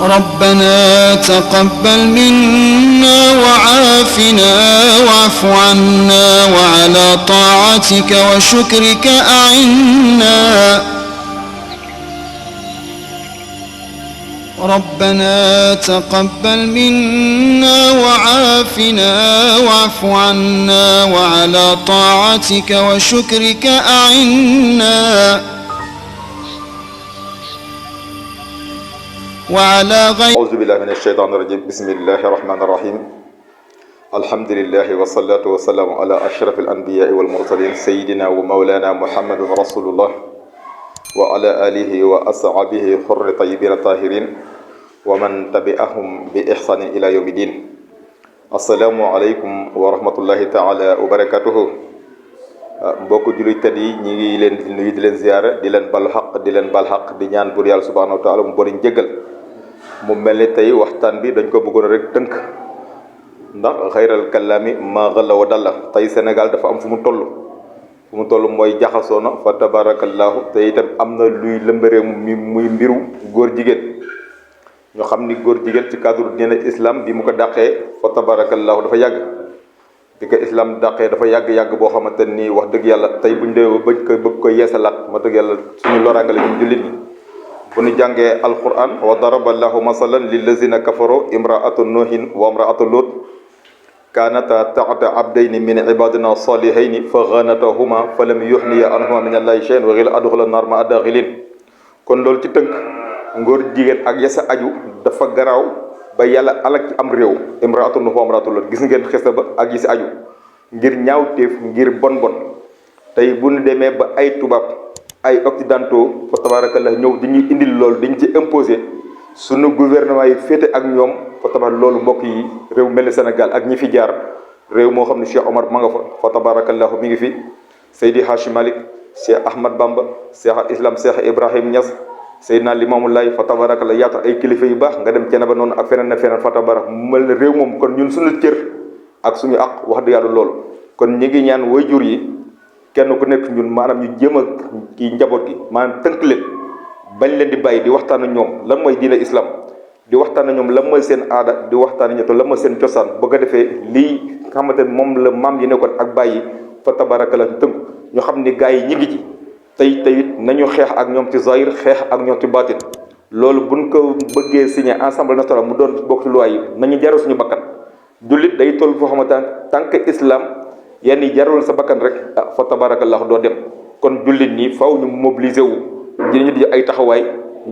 ربنا تقبل منا وعافنا واعف عنا وعلى طاعتك وشكرك أعنا. ربنا تقبل منا وعافنا واعف عنا وعلى طاعتك وشكرك أعنا. أعوذ بالله من الشيطان الرجيم. بسم الله الرحمن الرحيم. الحمد لله والصلاة والسلام على أشرف الأنبياء والمرسلين سيدنا ومولانا محمد رسول الله وعلى آله وأصحابه حر طيبين الطاهرين ومن تبعهم بإحسان إلى يوم الدين. السلام عليكم ورحمة الله تعالى وبركاته. mbokk jullit yi ñi ngi leen di nuyu di leen ziyaara di leen bal xaq di ñaan buur yàlla subhanahu wa taala mu boriñ jéggal. mu mel ni tey waxtaan bi dañ ko bëggoon rek tënk ndax xayral kalaami ma galla wa dalla. tey Sénégal dafa am fu mu toll mooy jaxasoo na fa tabarakallahu te itam am na luy lëmbëree muy mbiru góor jigéen. ñu xam ni góor jigéen ci cadre diine islam bi mu ko dàqee fa tabarakallahu dafa yàgg. bi ko islam dàqee dafa yàgg boo xamante nii wax dëgg yàlla tey buñ dee bëgg ko yeesalaat ma dëgg yàlla suñu loraange la ñu jullit ñi. bu ñu jàngee alquran wa daraba llahu masalan lillazina kafaru imraatu nuhin wa imraatu lut kaanata taxta abdayni min ibadina salihayni fa xanatahuma fa lam yuxniya anhuma min allahi shay'an wa qila adxula naar ma addaxilin. kon loolu ci tënk ngóor jigéen ak yasa aju dafa garaaw ba yàlla alak ci am réew. imraatu nuh wa imraatu lut gis ngeen xista ba ak yi si aju ngir ñaawteef ngir bon tey bu ñu demee ba ay tubaab ay occidentaux fa tabarakallah ñëw dañuy indil loolu dañ ci imposé sunu gouvernement yi féete ak ñoom fa tabarak loolu mbokk yi réew mel ni Sénégal ak ñi fi jaar réew moo xam ne Cheikh Omar ma nga fa tabarakallah mi ngi fi Seydi Hachim Malick Cheikh Ahmad Bamba Cheikh al Islam Cheikh Ibrahim Niass Seydina Limaamu Laay fa tabarakallah yaatu ay kilifa yu baax nga dem cene ba noonu ak feneen fa tabarak mu mel ne réew moom kon ñun suñu cër ak suñu àq wax dëgg yàlla loolu kon ñi ngi ñaan waajur yi kenn ku nekk ñun maanaam ñu jéem a kii njaboot gi maanaam tënk leen bañ leen di bàyyi di waxtaan ak ñoom lan mooy diine islam di waxtaan ak ñoom lan mooy seen aada di waxtaan ak ñoom lan mooy seen cosaan bëgg a defee lii nga xamante ne moom la maam yi nekkoon ak bàyyi fa tabarakallah tënk ñu xam ni gars yi ñi ngi ci tey nañu xeex ak ñoom ci zahir xeex ak ñoom ci baatin. loolu buñ ko bëggee signé ensemble national mu doon bokk ci loi yi nañu jaral suñu bakkan. jullit day toll foo xamante ne tant que islam yenn yi jarul sa bakkan rek fa tabarakallah doo dem. kon jullit ñi faw ñu mobiliser wu ñu di ay taxawaay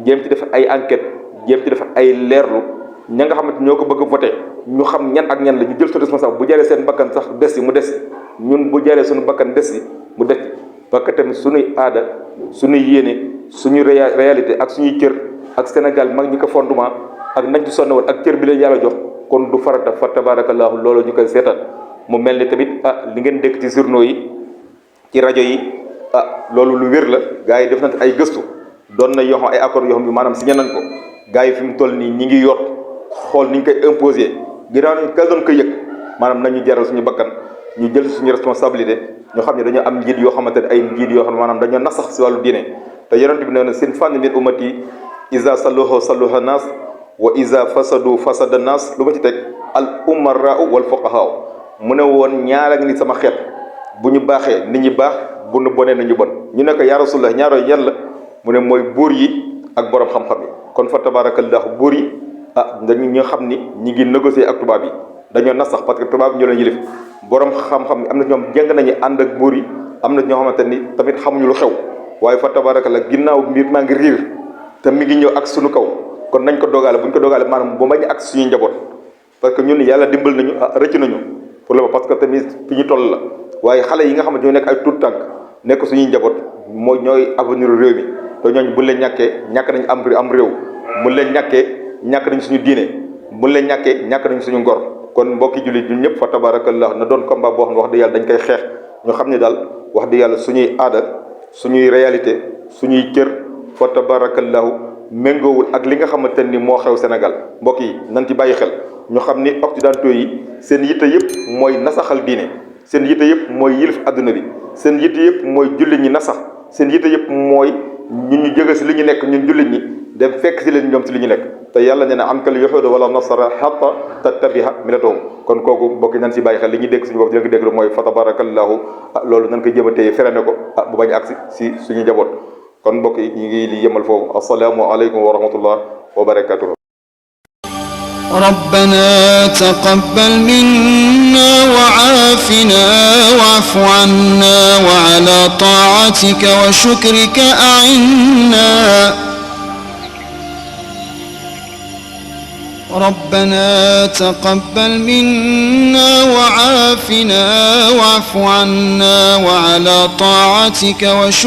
jéem ci def ay enquête jéem ci def ay leerlu ña nga xamante ñoo ko bëgg voté ñu xam ñan ak ñan la ñu jël su responsable bu jaree seen bakkan sax des yi mu des ñun bu jaree suñu bakkan des yi mu des parce que tamit suñuy aada suñuy yéene suñuy réalité ak suñuy cër ak Sénégal mag ñi ko fondement ak nañ ci sonn woon ak cër bi leen yàlla jox kon du farata fa tabarakallah loolu ñu koy seetal. mu mel ni tamit li ngeen dégg ci journaux yi ci rajo yi loolu lu wér la gars yi def nañ ay gëstu doon na yoo xam ay accords yoo xam ne maanaam signé nañ ko gars yi fi mu toll nii ñi ngi yor xool ni ñu koy imposé ginnaaw nañ kal doon ko yëg maanaam nañu jaral suñu bakkan ñu jël suñu responsabilité ñu xam ne dañoo am njiit yoo xamante ne ay njiit yoo xam ne maanaam dañoo nasax si wàllu diine te yonent bi nee na seen fànn min ummati iza salluha salluha nas wa iza fasadu fasada nas lu ma ci teg al umarau wal fuqahaa mu ne woon ñaar ak nit sama xeet bu ñu baaxee nit ñi baax bu nu bonee nit ñi bon ñu ne ko yaa rasulullah ñaaroo yan la mu ne mooy buur yi ak borom xam-xam yi. kon fa tabarakallah buur yi dañu ñu xam ni ñi ngi négocier ak tubaab yi dañoo nas sax parce que tubaab yi ñoo leen yilif borom xam-xam yi am na ñoom jàng nañu ànd ak buur yi am na ñoo xamante ni tamit xamuñu lu xew waaye fa tabarakallah ginnaaw mbir maa ngi riir te mi ngi ñëw ak suñu kaw kon nañ ko dogaale bu ñu ko dogaale maanaam bu bañ ak suñuy njaboot parce que ñun yàlla dimbal nañu rëcc nañu pour le parce que tamit fi ñu toll la waaye xale yi nga xamante ñoo nekk ay tuut tànk nekk suñuy njaboot mooy ñooy avenir réew mi te ñooñu buñ leen ñàkkee ñàkk nañ am réew buñ leen ñàkkee ñàkk nañ suñu diine buñ leen ñàkkee ñàkk nañ suñu ngor. kon mbokki jullit ñun ñëpp fa tabarakallah na doon combat boo xam ne wax dëgg yàlla dañ koy xeex ñu xam ne daal wax dëgg yàlla suñuy aada suñuy réalité suñuy cër fa tabarakallahu méngoowul ak li nga xamante ni moo xew Sénégal mbokk yi nañ ci bàyyi xel ñu xam ni occidentaux yi seen yitte yëpp mooy nasaxal diine seen yitte yëpp mooy yilif adduna bi seen yitte yëpp mooy jullit ñi nasax seen yitte yëpp mooy ñun ñu jóge si li ñu nekk ñun jullit ñi dem fekk si leen ñoom si li ñu nekk te yàlla nee na am kal yahuuda wala nasara hatta tattabiha millatahum kon kooku mbokk yi nañ si bàyyi xel li ñuy dégg suñu bopp dina ko dégg mooy fa tabarakallahu loolu nañ ko jëm a téye freiné ko bu bañ agsi si suñu njaboot kon mbokk yi ñu ngi li yemal foofu assalaamu aleykum wa rahmatullah wa barakatuhu ربنا تقبل منا وعافنا واعف عنا وعلى طاعتك وشكرك أعنا ربنا تقبل منا وعافنا واعف عنا وعلى طاعتك وشكرك